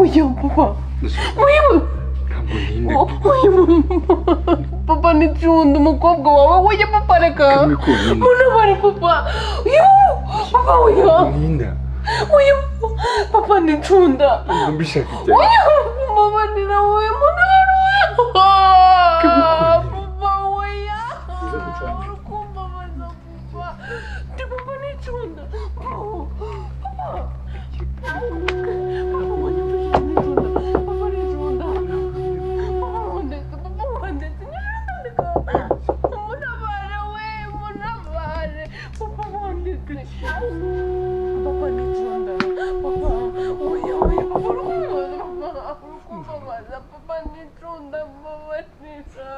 Oya papa. Oya. Ntabwo ntinda. Oya papa, nicunda umukobwa wawe. Oya papa, reka. Kamwe konyine. Munabare papa. Yo papa, oya. Ntinda. Oya papa, nicunda. Ntabwo mbishaka cyane. Oya mubabarira, oya munabare, oya Kamwe konyine. papa, oya. Urukumbabaza papa. Ndi papa, nicunda papa. Papa, wanyumvishije, nicunda papa, nicunda papa, wandetse papa, wandetse, nicunda. Munabare we, munabare papa, wandetse papa, nicunda papa. Oya, oya papa, urukumbabaza papa, urukumbabaza papa, nicunda papa, nicunda.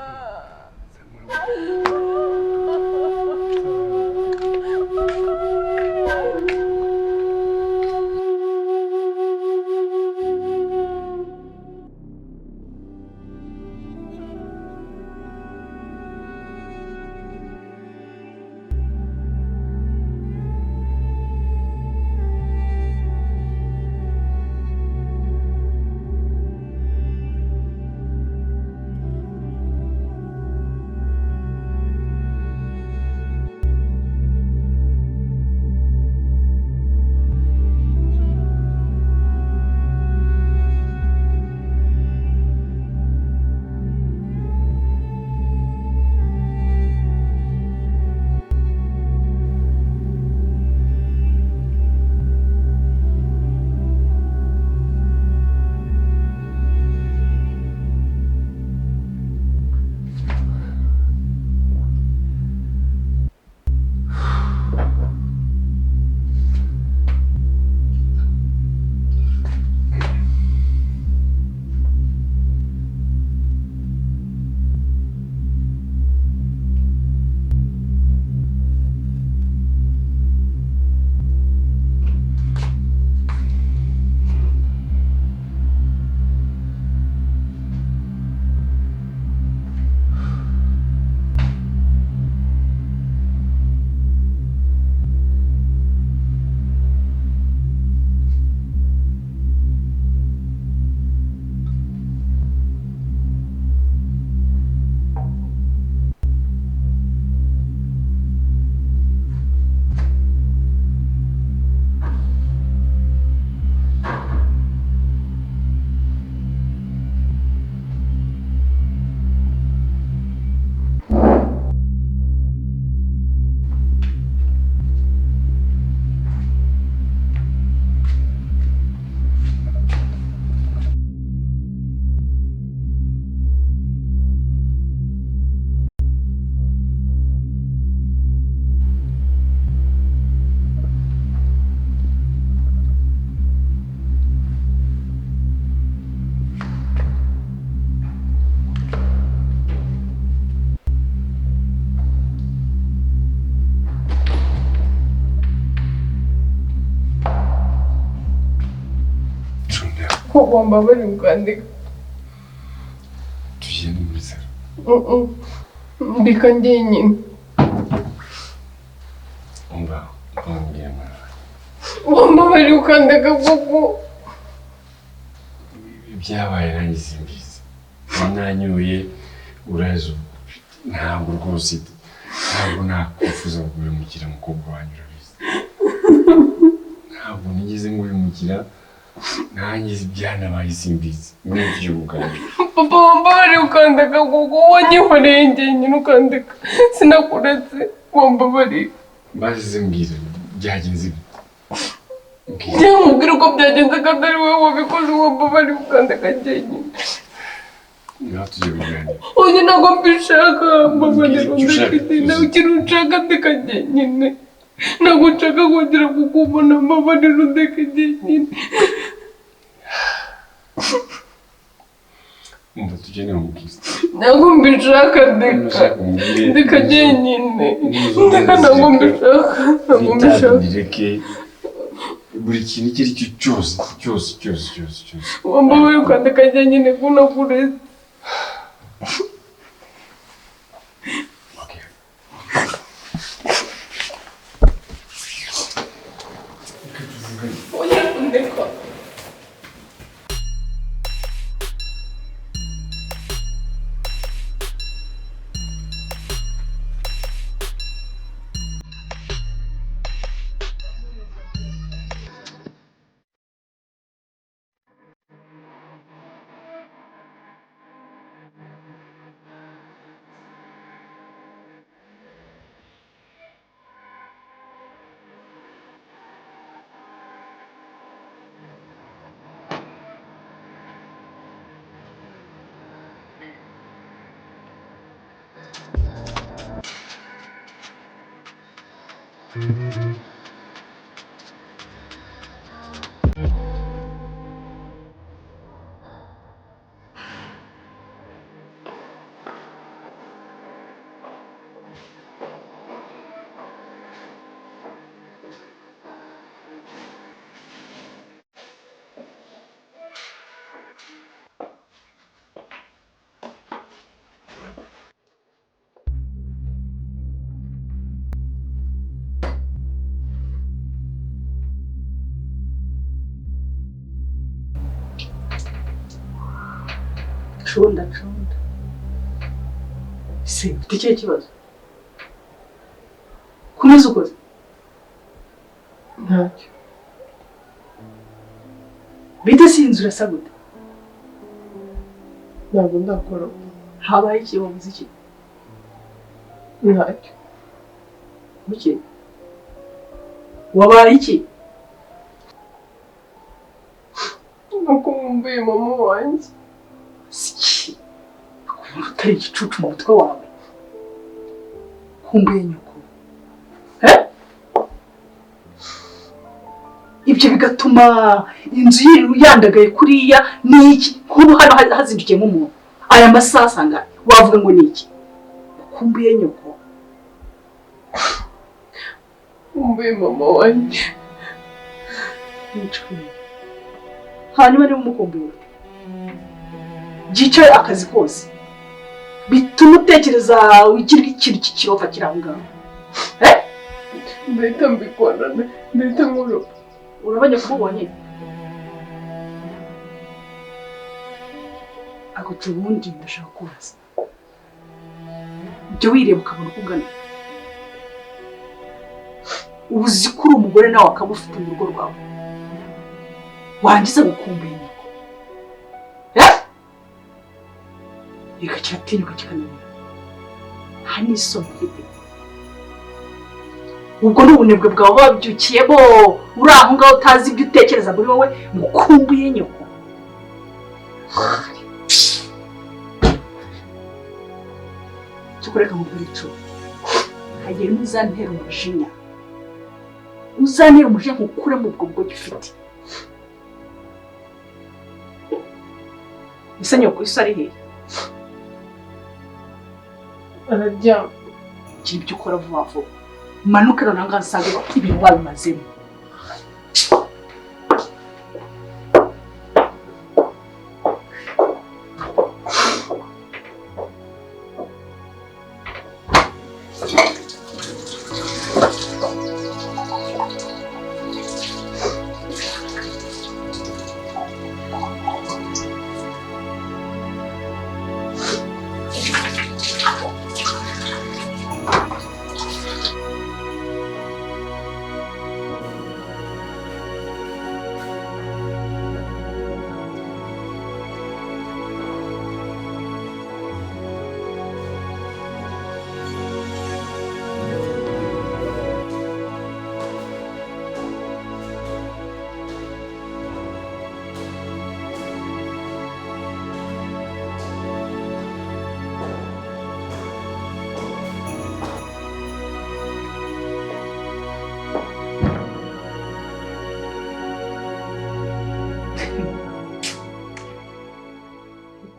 Cunda. Wambabare ukandika. Tugende muri salo. Ndeka njyenyine. Umva, nkubwire mwana. Wambabare ukandeka koko. Ibyabaye nanjye simbizi. Wananyuye uraza, ntabwo rwose, ntabwo nakwifuza guhemukira umukobwa wanjye, urabizi. Ntabwo nigeze nguhemukira, nanjye ibyanabaye simbizi. Muri ibyo kuganira. Papa, wambabare ukandeka koko, wanyihoreye njyenyine ukandeka, sinakuretse, wambabariye. Maze mbwira byagenze bite? Mbwira. Njye nkubwira uko byagenze kandi ari wowe wabikoze, wambabariye ukandeka njyenyine. Ngaho tujye kuganira. Oya, ntabwo mbishaka, mbabarira. Mbwira icyo ushaka. Ndeka, ntabwo ikintu nshaka, ndeka njyenyine. Ntabwo nshaka kongera kukubona, mbabarira undeke njyenyine. Umva, tugende mubwiza. Ntabwo mbishaka, ndeka. Ushaka umbwire. Ndeka njyenyine. Nizo Ndeka, ntabwo mbishaka, ntabwo mbishaka. Ndireke buri kintu icyo ari cyo cyose cyose cyose cyose cyose. Wambabarira ukandeka njyenyine ko nakuretse. Okay. Oya, ndeka. Cunda cunda. Se ufite ikihe kibazo? Komeza ukoze. Ntacyo. Bite si inzu urasa gute? Ntabwo ndakora. Habaye iki, wabuze iki? Ntacyo. Muke. Wabaye iki? Nuko nkumbuye mama wanjye. Siki. Kubona utari igicucu mu mutwe wawe. Kumbuye nyoko. Ibyo bigatuma inzu yandagaye kuriya ni iki? Nk'ubu hano hazindukiyemo umuntu. Aya masaha asanga wavuga ngo ni iki? Kumbuye nyoko. Kumbuye mama wanjye. Hanyuma niba umukumbuye ute? Gicaye akazi kose bituma utekereza ugira ikintu cy'ikirofa kiri aho ngaho. Ndahita mbikora, ndahita nkoropa. Urabona kumubonye aguca ubundi ndashaka kubaza. Jya wireba ukabona uko ungana. Ubu uzi ko uri umugore nawe akaba ufite mu rugo rwawe. Wangiza gukumbuye nyoko. Reka kiratinyuka kikananira. Nta n'isoni ufite. Ubwo ni ubunebwe bwawe wabyukiyemo, uri aho ngaho utazi ibyo utekereza muri wowe, ngo ukumbuye nyoko. Cyo kureka nkubwire ico. Hagiye n'uzantera umujinya. Uzantera umujinya nkukure mu ubwo bwogi ufite. Ese nyoko isi ari hehe? Araryama. Gira ibyo ukora vuba vuba. Manuke noneho ngaho nsange ibintu wabimazemo.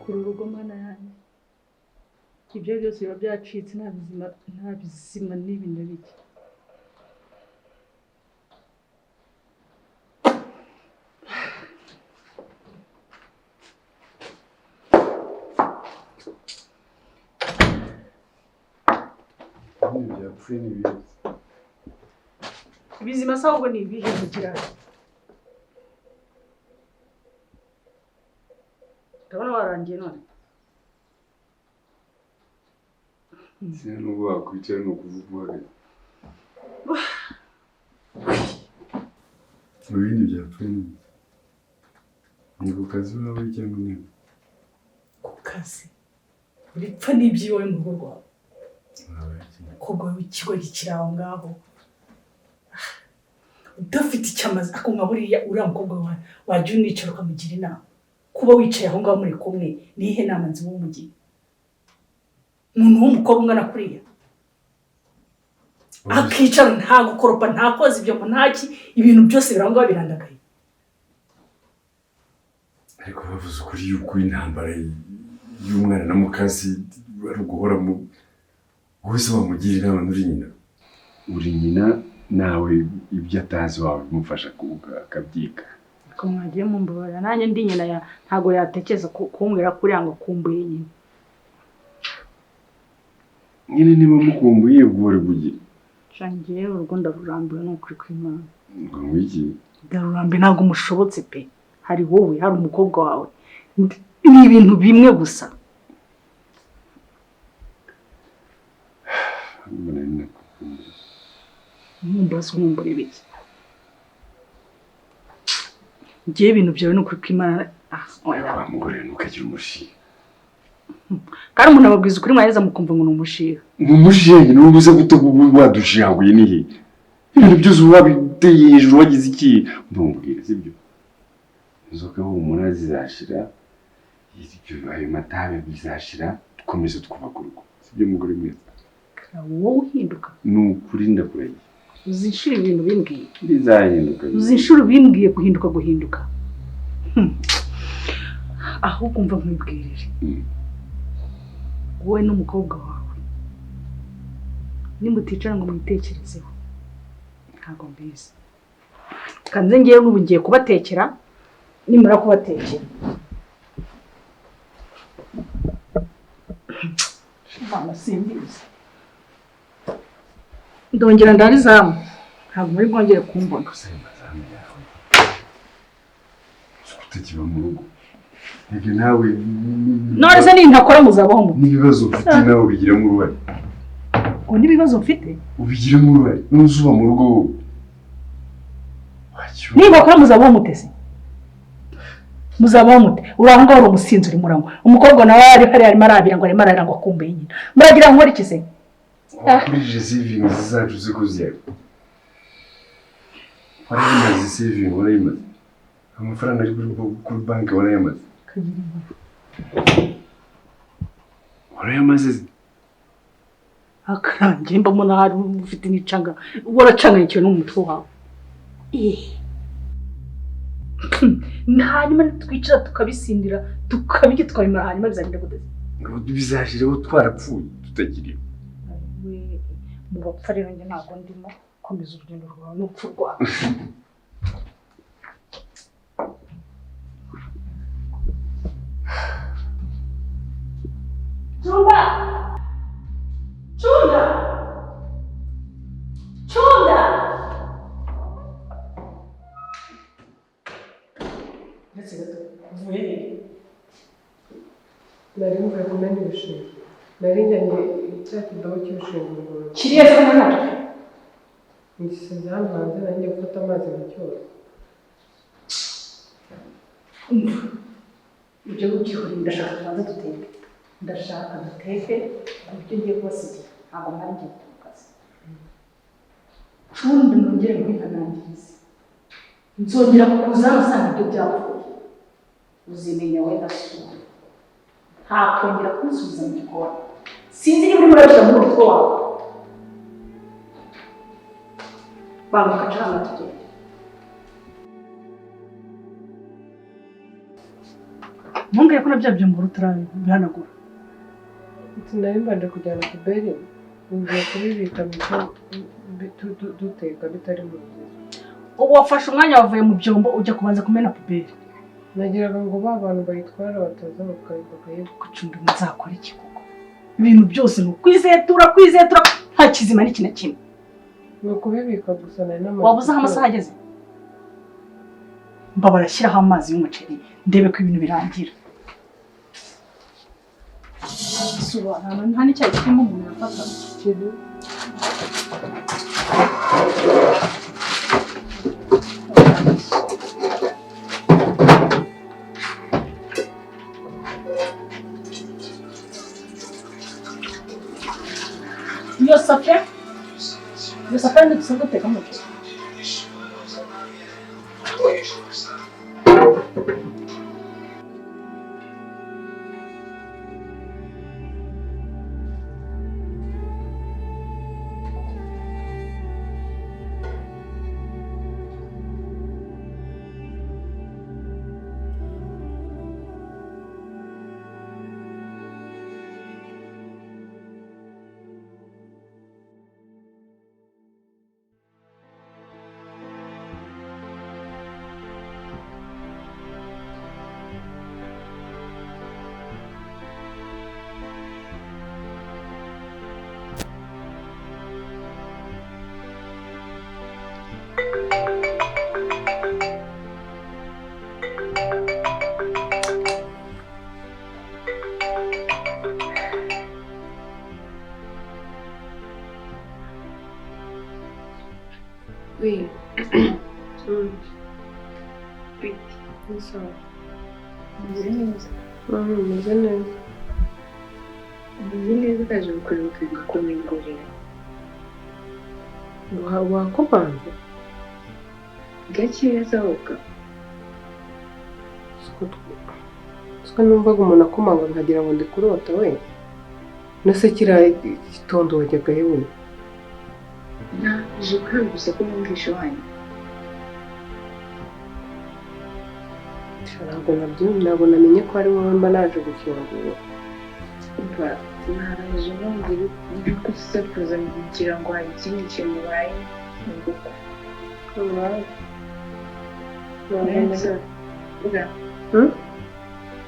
Kuri urugo mana yanjye ibyo byose biba byacitse, nta bizima, nta bizima n'ibi na bike. Byapfuye ni ibihe? Ibizima se ahubwo ni ibihe mugira? Ndabona warangiye none. Sinzi nubwo wakwicara ni ukuvuga uhagaze. Mu bindi byapfuye ni ibihe? Ni ku kazi iwawe cyangwa ni ku kazi? Uripfa n'iby'iwawe mu rugo rwawe. Umukobwa w'ikigo kiri aho ngaho udafite icyo amaze, ariko nka buriya uriya mukobwa wawe wajya unicara ukamugira inama. Kuba wicaye aho ngaho muri kumwe, ni iyihe nama nzima umugira? Umuntu w'umukobwa ungana kuriya Akicara nta gukoropa, nta koza ibyombo, ntaki, ibintu byose birangwa birandagaye. Ariko bavuze ukuri yuko intambara y'umwana na mukasi ari uguhora mu wese wamugira inama. Nturi nyina, uri nyina nawe ibyo atazi wawe bimufasha akabyiga. Ko mwagiye mumbabarira, nanjye ndi nyina ntabwo yatekereza kumbwira kuriya ngo akumbuye nyina. Nyine niba mukumbuye ubwo uri bugira. Ngiye urugo ndarurambiwe, ni ukuri kw'Imana. Ngo ngwiki? Ndarurambiwe, ntabwo mushobotse pe. Hari wowe, hari umukobwa wawe, ni ibintu bimwe gusa. Nkumbaza nkumbura ibiki? Ngiye ibintu byawe ni ukuri kw'Imana. Wa mugore ntukagira umushinga. Kandi umuntu ababwiza ukuri mwaheza mukumva ngo ni umushinga. Ni umushinga niba ubuze guto wadushingaguye ni he? Ibintu byose uba wabiteye hejuru wagize iki? Ntumbwire sibyo? Inzoka humura zizashira, ayo matabe bizashira, dukomeze twubaka urugo. Sibyo mugore mwiza? Wowe uhinduka. Ni ukuri ndakurahiye. Uzi inshuro ibintu bimbwiye. Bizahinduka. Uzi inshuro bimbwiye guhinduka guhinduka. Ahubwo umva nkwibwirire. Wowe n'umukobwa wawe nimuticara ngo mwitekerezeho ntabwo mbizi. Kanze ngiye n'ubu ngiye kubatekera, nimara kubatekera Imana simbizi, ndongera ndarizamu, ntabwo muri bwongere kumbona. Utakiba mu rugo nawe none se nintakora muzabaho mu n'ibibazo ufite nawe ubigiramo uruhare. Ngo n'ibibazo mfite ubigiramo uruhare n'uzuba mu rugo wowe. Niba muzabaho mutese, muzabaho mute? Uri aho ngaho uri umusinzi urimo uranywa, umukobwa nawe ari hariya arimo arabira ngo arimo ararira ngo akumbuye nyina. Muragira ngo nkore iki se? Wakurije savings zacu zikuziye. Warayimaze saving, warayimaze. Amafaranga ari kuri banki warayamaze. Warayamaze. Akarangiye mbona hari ufite n'icanga, waracanganyikiwe n'umutwe wawe. Hanyuma twicara tukabisindira tukabirya tukabimara, hanyuma bizagenda gute? Ngo bizashireho twarapfuye tutakiriho. Mu bapfa rero njye ntabwo ndimo, komeza urugendo rwawe n'urupfu rwawe. Chunda! Chunda! Chunda! Ndetse gato uvuye he? Nari mvuye kumena ibishingwe, nari njyanye cya kidobo cy'ibishingwe ngo Kiriya se kumena ntacyo? Ngisize hano hanze, nari ngiye gufata amazi mu cyozo. Ibyo ubyihoreye, ndashaka tubanze duteke. Ndashaka duteke ibyo ngiye kubasigira, ntabwo mwari ngiye kujya mu kazi. Cunda nongere nkwihanangirize, nzongera kuza hano usanga ibyo byapfuye, uzimenya wenda sura. Ntakongera kunsubiza mu gikoni, sinzi niba urimo urabishyira muri umutwe wawe. Banguka canga tugende. Ntumbwire ko na bya byombo utarabihanagura. Nari mbanje kujyana puberi, ngiye kubibika duteka bitari mu nzira. Ubu wafashe umwanya wavuye mu byombo ujya kubanza kumena puberi. Nagiraga ngo ba bantu bayitwara bataza bakayiba. Gucunda nzakora iki koko? Ibintu byose ni ukwizetura kwizetura, nta kizima n'iki na kimwe. Ni ukubibika gusa nari namaze. Wabuze aho amasaha ageze? Mbabara shyiraho amazi y'umuceri ndebe ko ibintu birangira. Nta n'icyayi kirimo umuntu yafata. Iyo safuriya, iyo safuriya ntidusanzwe dutekamo umuceri. Ni sawa. Umeze neza. Umeze neza. Umeze neza utaje gukureba ukagukomingurira. Wakomanze? Gakeya zahoga. Siko numvaga umuntu akomanga nkagira ngo ndi kurota we. Nase kiriya gitondo wajyaga he we? Naje kubera gusa ko numvishe wanyu. Ntabwo ntabwo namenye ko ari wowe mba naje gukingura. Umva, naje numva uri gusakuza ngira ngo hari ikindi kintu ubaye mu rugo.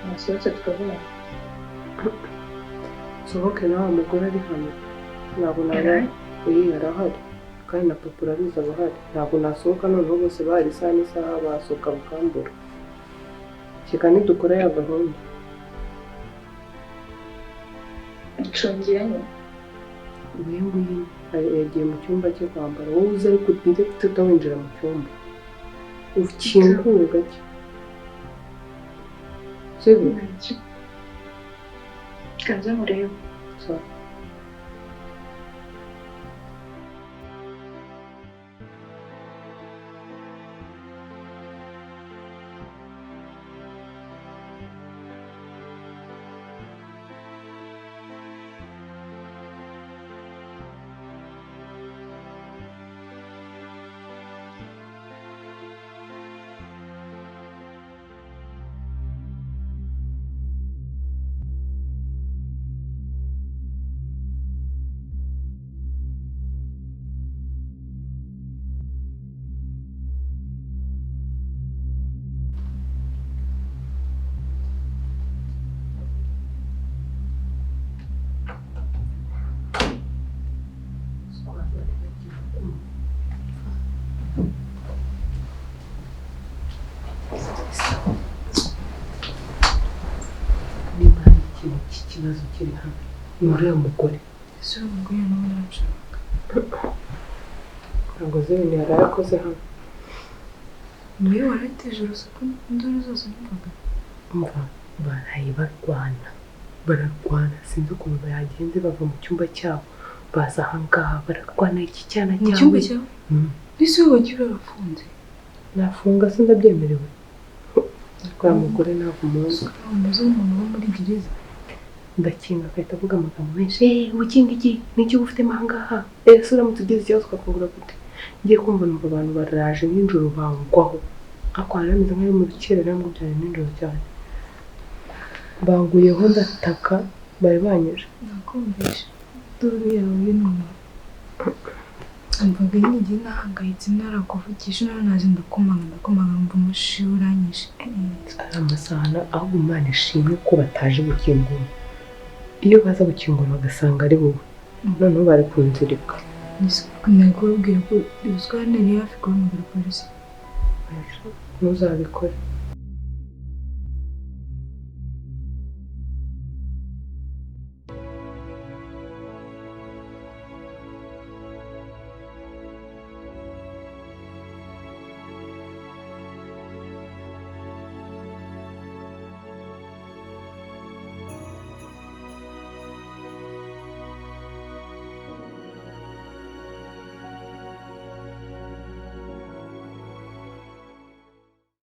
Nasohotse tukavugana. Nsohoke nawe mugore ari hano. Ntabwo naba arahari. Kandi na papa urabizi aba ahari. Ntabwo nasohoka noneho bose bahari isaha n'isaha basohoka bakambura. Kereka nidukora ya gahunda. Ncungira nyine. Uyu nguyu yagiye mu cyumba cye kwambara. Wowe uze ariko direct utawinjira mu cyumba. Ukingure gake. Sibyo? Kanze murebe. Sawa. Niba hari ikintu cy'ikibazo kiri hano ni uriya mugore. Ese uriya mugore nawe naramushaka. Ntabwo azi ibintu yari yarakoze hano. Niwe warateje urusaku induru zose numvaga. Umva, baraye barwana. Bararwana sinzi ukuntu bagenze bava mu cyumba cyabo baza aha ngaha bararwana iki cyana cyawe. Mu cyumba cyawe? Ese wowe wagiye urafunze? Nafunga se ndabyemerewe. Uriya mugore ntabwo umuzi. Umeze nk'umuntu wo muri gereza. Ndakinga agahita avuga amagambo menshi. Ukinga iki? Ni iki ufitemo aha ngaha? Ese uramutse ugize ikibazo twakungura gute? Ngiye kumva numva abantu baraje nijoro bangwaho. Ariko hari hameze nk'aho mu rukerera ngo byari nijoro cyane. Banguyeho ndataka bari banyije. Nakumvisha induru yawe y'inuma. Numvaga nyine igihe nahangayitse narakuvugisha none naje ndakomanga ndakomanga numva umushiha uranyishe. Ari amasahana ahubwo Imana ishimwe ko bataje gukingura. Iyo baza gukingura bagasanga ari wowe noneho bari kunzirika. Nari kubabwira ko ruswa nari hafi guhamagara polisi. Ntuzabikore.